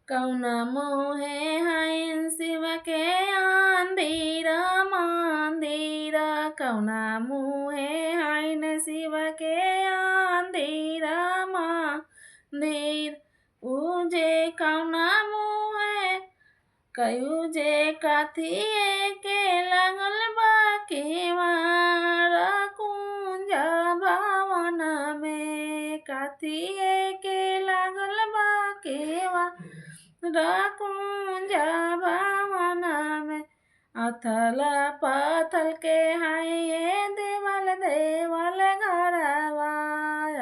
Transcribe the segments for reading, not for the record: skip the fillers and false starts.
कौना मोहे हईन शिव के आंधीर मंदिर, कौना मुहे हईन शिव के आंधीर मंदिर। उजे कौना मुहे कयू जे कथिए के लागल बा केवाड़ कुंज भवन में, कथिए के लागल बा केवाड़ कुंज भवन में। अथल पथल के हाइए देवल देवल घरवा,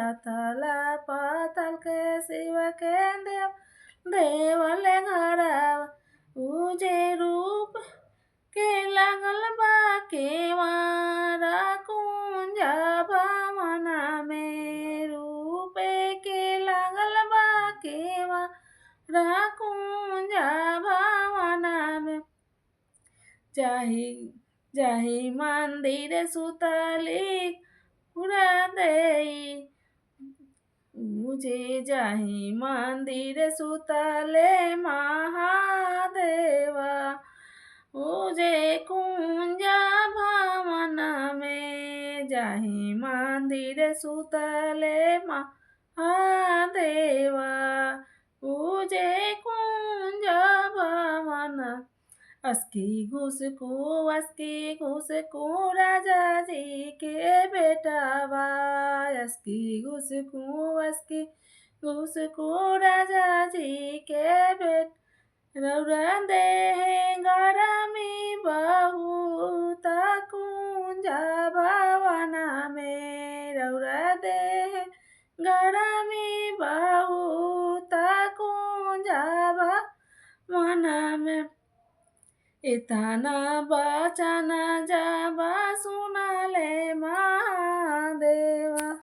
अथल पथल के शिव के देव देवल घरवा। उजे रूप के लागल बा केवाड़ कुंज भवन में, रूपे के लागल बा केवाड़ कुंज भवन में। जाहि जाहि मंदिर सुतली पूरा देई, उजे जाहि मंदिर सुतले महादेवा, उजे कुंज भवन में, जाहि मंदिर सुतले महादेवा, उजे कुंज भवन। अस्की घुसकू अस्की घुसकू राजा जी के बेटावा, अस्की घुसकू अस्की घुसकू राजा जी के बेट। रौरा देहे गरमी बहुत कुंज भवन में, रौरा देहे गरमी बहुत कुंज भवन में। इतना बचन जब